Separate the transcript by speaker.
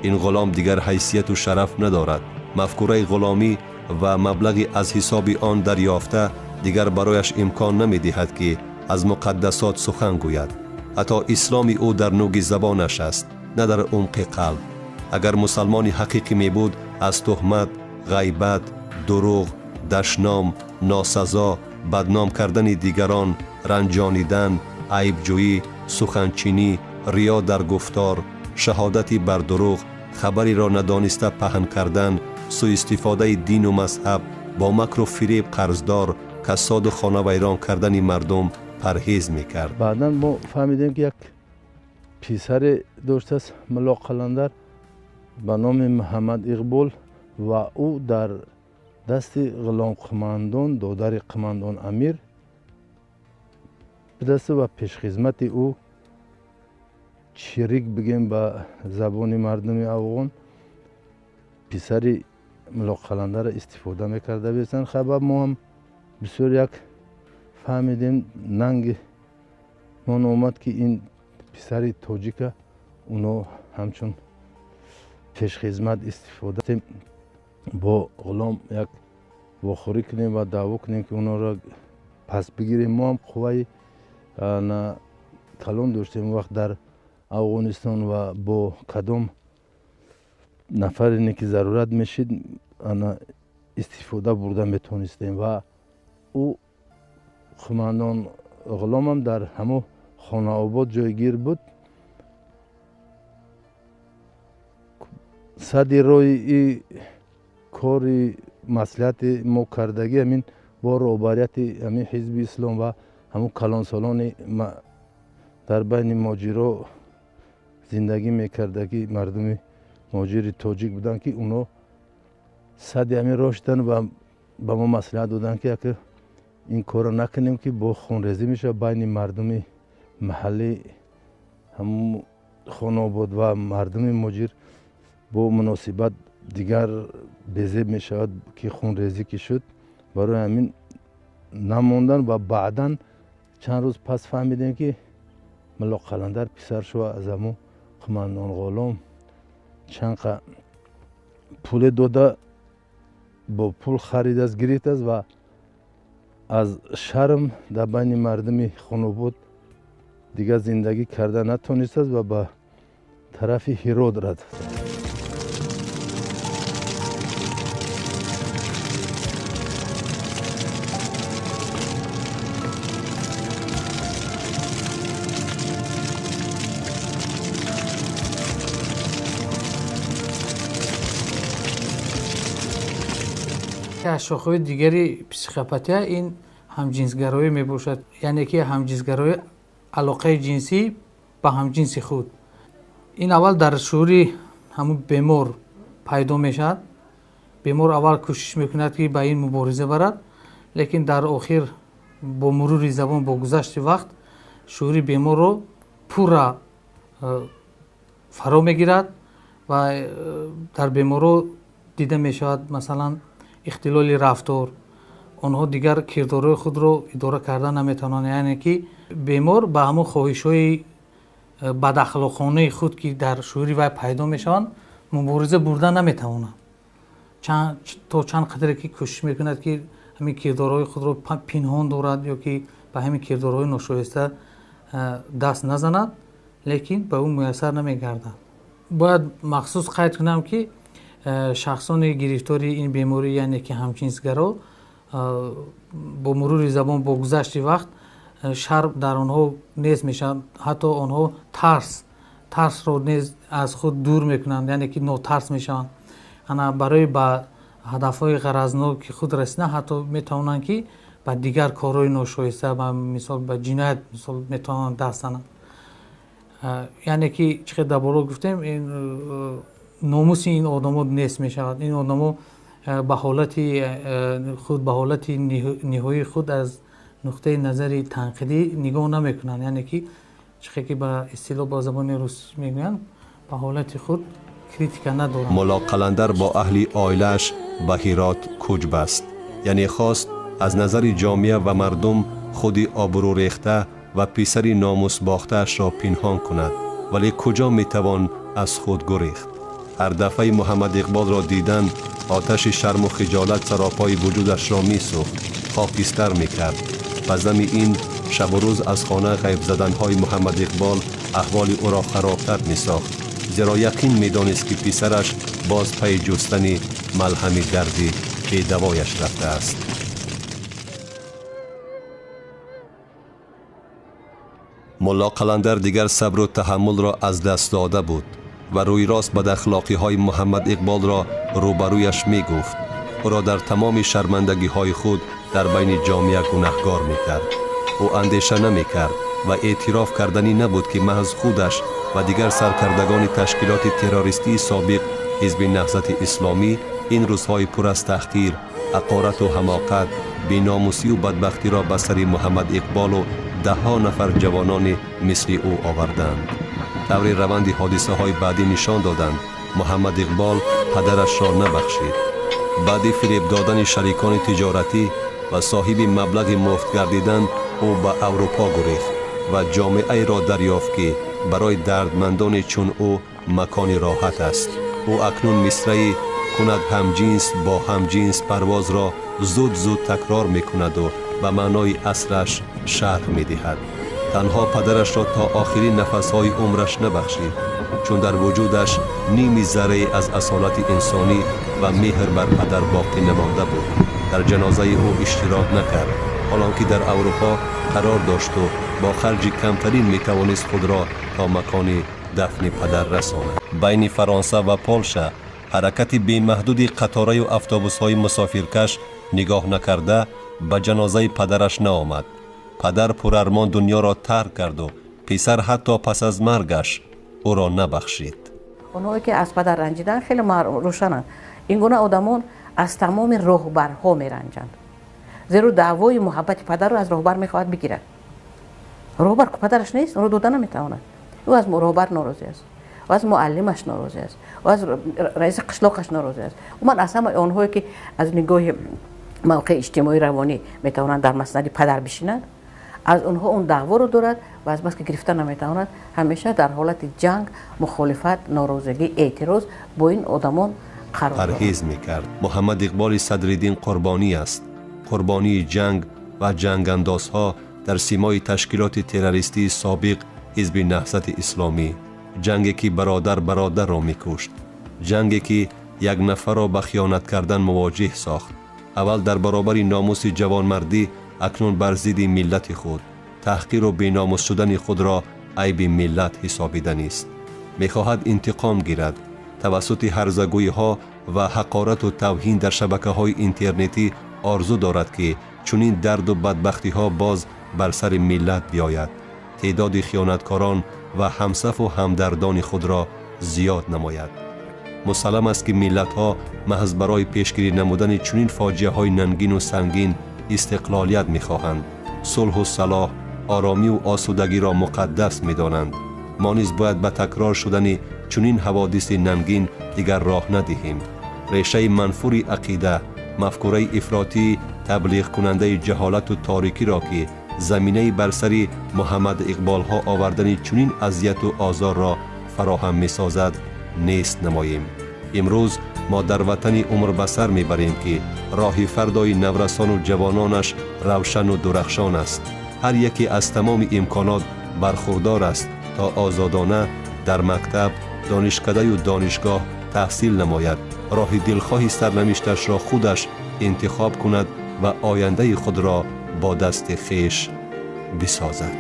Speaker 1: Ин ғулом дигар ҳайсияту шараф надорад. Мафкураи ғуломӣ ва маблағи аз ҳисоби он дарёфта дигар барояш имкон намедиҳад, ки аз муқаддасот сухан гӯяд. Ҳатто исломи ӯ дар нуги забонаш аст, на дар умқи қалб. Агар мусалмони ҳақиқӣ мебуд, аз туҳмат, ғайбат, дурӯғ, дашном, носазо, бадном кардани дигарон, ранҷонидан, айбҷӯӣ, суханчинӣ, риё дар гуфтор, шаҳодати бар дурӯғ, хабареро надониста паҳн кардан, сӯистифодаи дину мазҳаб, бо макру фиреб қарздор, кассоду хонавайрон кардани мардум парҳез мекард.
Speaker 2: Баъдан мо фаҳмидем, ки як писаре доштааст Мулло Қаландар ба номи Муҳаммад Иқбол ва ӯ дар дасти Ғулом қумандон, додари қумандон Амир будааст ва пешхизмати ӯ, чирик бигем ба забони мардуми афғон, писари Мулло Қаландарро истифода мекарда бесанд. Хабар мо ҳам бисёр як фаҳмидем, нанги мон омад, ки ин писари тоҷика уно ҳамчун пешхизмат истифода, бо Ғулом як вохӯрӣ кунем ва даъво кунем, ки онҳоро пас бигирем. Мо ҳам қувваи калон доштем он вақт дар Афғонистон ва бо кадом нафарене ки зарурат мешид, ана истифода бурда метавонистем. Ва ӯ қумандон Ғуломам дар ҳамо Хонаобод ҷойгир буд. Сади роҳи и кори маслиҳати мо кардагӣ ҳамин бо роҳбарияти ҳамин Ҳизби Ислом ва ҳамун калонсолони дар байни моҷиро зиндагӣ мекардагӣ, мардуми моҷири тоҷик буданд, ки уно сади ҳамин роҳ шуданд ва ба мо маслиҳат доданд, ки яке ин корро накунем, ки бо хунрезӣ мешавад байни мардуми маҳаллӣ ҳамун Хонаобод ва мардуми моҷир, бо муносибат дигар безеб мешавад, ки хунрезӣ ки шуд. Барои ҳамин намондан ва баъдан чанд рӯз пас фаҳмидем, ки Мулло Қаландар писаршо аз ҳамун қумандон Ғулом чанд қа пуле дода, бо пул харидааст, гирифтааст ва аз шарм дар байни мардуми Хонобод дигар зиндагӣ карда натонистааст ва ба тарафи Ҳирот рафт.
Speaker 3: Аз шохаҳои дигари психопатия ин ҳамҷинсгароӣ мебошад, яъне ки ҳамҷинсгароӣ алоқаи ҷинсӣ ба ҳамҷинси худ. Ин аввал дар шуури ҳамун бемор пайдо мешавад. Бемор аввал кӯшиш мекунад, ки ба ин мубориза барад, лекин дар охир бо мурури забон, бо гузашти вақт шуури беморро пурра фаро мегирад ва дар беморро дида мешавад, масалан, ихтилоли рафтор. Онҳо дигар кирдорҳои худро идора карда наметавонанд, яъне ки бемор ба ҳамон хоҳишҳои бадахлоқонаи худ, ки дар шуури вай пайдо мешаванд, мубориза бурда наметавонад. То чанд қадре ки кӯшиш мекунад, ки ҳамин кирдорҳои худро пинҳон дорад ё ки ба ҳамин кирдорҳои ношоиста даст назанад, лекин ба ӯ муяссар намегардад. Бояд махсус қайд кунам, ки шахсони гирифтори ин беморӣ, яъне ки ҳамҷинсгаро, бо мурури забон, бо гузашти вақт шарм дар онҳо нест мешавад. Ҳатто онҳо тарсро нез аз худ дур мекунанд, яъне ки нотарс мешаванд. Ана барои ба ҳадафҳои ғаразноки худ расидан ҳатто метавонанд, ки ба дигар корҳои ношоиста, ба мисол ба ҷиноят мисол метавонанд даст зананд. Яъне ки чӣ қадр дар боло гуфтем, ин номуси ин одамо нест мешавад. Ин одамо ба ҳолати худ, ба ҳолати ниҳоии худ аз нуқтаи назари танқидӣ нигоҳ намекунанд, яъне ки чӣ қадр ки ба истилоҳ ба забони рус мегӯянд, ба ҳолати худ критика надоранд.
Speaker 1: Мулло Қаландар бо аҳли оилааш ба Ҳирот кӯч баст, яъне хост аз назари ҷомеа ва мардум худи обрӯрехта ва писари номусбохтаашро пинҳон кунад, вале куҷо метавон аз худ гурехт? Ҳар дафъаи Муҳаммад Иқболро дидан оташи шарму хиҷолат саропои вуҷудашро месӯхт, хокистар мекард. Ба зами ин шабу рӯз аз хона ғайб заданҳои Муҳаммад Иқбол аҳволи ӯро харобтар месохт, зеро яқин медонист, ки писараш боз пайи ҷустани малҳами дарди бедавояш рафтааст. Мулло Қаландар дигар сабру таҳаммулро аз даст дода буд ва рӯи рост бадахлоқиҳои Муҳаммад Иқболро рӯбарӯяш мегуфт. Ӯро дар тамоми шармандагиҳои худ дар байни ҷомеа гунаҳгор мекард. Ӯ андеша намекард ва эътироф карданӣ набуд, ки маҳз худаш ва дигар саркардагони ташкилоти террористии собиқ Ҳизби Наҳзати Исломӣ ин рӯзҳои пур аз таҳқир, ҳақорату ҳамоқат, беномусию бадбахтиро ба сари Муҳаммад Иқболу даҳҳо нафар ҷавонони мисли ӯ оварданд. Таври раванди ҳодисаҳои баъдӣ нишон доданд, Муҳаммад Иқбол падарашро набахшид. Баъди фиреб додани шарикони тиҷоратӣ ва соҳиби маблағи муфт гардидан, ӯ ба Аврупо гурехт ва ҷомеаеро дарёфт, ки барои дардмандоне чун ӯ макони роҳат аст. Ӯ акнун мисраи кунад ҳамҷинс бо ҳамҷинс парвозро зуд-зуд такрор мекунаду ба маънои асраш шарҳ медиҳад. Танҳо падарашро то охирин нафасҳои умраш набахшид, чун дар вуҷудаш ними заррае аз асолати инсонӣ ва меҳр бар падар боқӣ намонда буд. Дар ҷанозаи ӯ иштирок накард, ҳолон ки дар Аврупо қарор дошту бо харҷи камтарин метавонист худро то макони дафни падар расонад. Байни Фаронса ва Полша ҳаракати бемаҳдуди қатораю автобусҳои мусофиркаш нигоҳ накарда ба ҷанозаи падараш наомад. Падар пурармон дунёро тарк карду писар ҳатто пас аз маргаш ӯро набахшид.
Speaker 4: Онҳое ки аз падар ранҷиданд хеле рӯшананд. Ин гуна одамон аз тамоми роҳбарҳо меранҷанд, зеро даъвои муҳаббати падарро аз роҳбар мехоҳад бигирад. Роҳбар падараш нест, ӯро дода наметавонад. Ӯ аз роҳбар норозӣ аст, ӯ аз муаллимаш норозӣ аст, ӯ аз раиси қишлоқаш норозӣ аст. Умуман аз ҳамаи онҳое ки аз нигоҳи мавқеи иҷтимоӣ равонӣ метавонанд дар маснади падар бишинанд, аз онҳо он даъворо дорад ва аз бас ки гирифта наметавонад, ҳамеша дар ҳолати ҷанг, мухолифат, норозигӣ, эътироз бо ин одамон қарор дорад.
Speaker 1: Парҳез мекард. Муҳаммад Иқболи Садриддин қурбонӣ аст. Қурбонии ҷанг ва ҷангандозҳо дар симои ташкилоти террористии собиқ Ҳизби Наҳзати Исломӣ. Ҷанге ки бародар бародарро мекушт, ҷанге ки як нафарро ба хиёнат кардан мувоҷиҳ сохт. Аввал дар баробари номуси ҷавонмардӣ, акнун бар зидди миллати худ. Таҳқиру беномус шудани худро айби миллат ҳисобиданист. Мехоҳад интиқом гирад. Тавассути ҳарзагӯиҳо ва ҳақорату тавҳин дар шабакаҳои интернетӣ орзу дорад, ки чунин дарду бадбахтиҳо боз бар сари миллат биёяд. Теъдоди хиёнаткорон ва ҳамсафу ҳамдардони худро зиёд намояд. Мусаллам аст, ки миллатҳо маҳз барои пешгирӣ намудани чунин фоҷиаҳои нангину сангин истиқлолият мехоҳанд. Сулҳу салоҳ, оромию осудагиро муқаддас медонанд. Мо низ бояд ба такрор шудани чунин ҳаводиси нангин дигар роҳ надиҳем. Решаи манфури ақида, мафкураи ифротии таблиғкунандаи ҷаҳолату торикиро, ки заминаи бар сари Муҳаммад Иқболҳо овардани чунин азияту озорро фароҳам месозад, нест намоем. Имрӯз мо дар ватани умр ба сар мебарем, ки роҳи фардои наврасону ҷавононаш равшану дурахшон аст. Ҳар яке аз тамоми имконот бархурдор аст то озодона дар мактаб, донишкадаю донишгоҳ таҳсил намояд, роҳи дилхоҳи сарнавишташро худаш интихоб кунад ва ояндаи худро бо дасти хеш бисозад.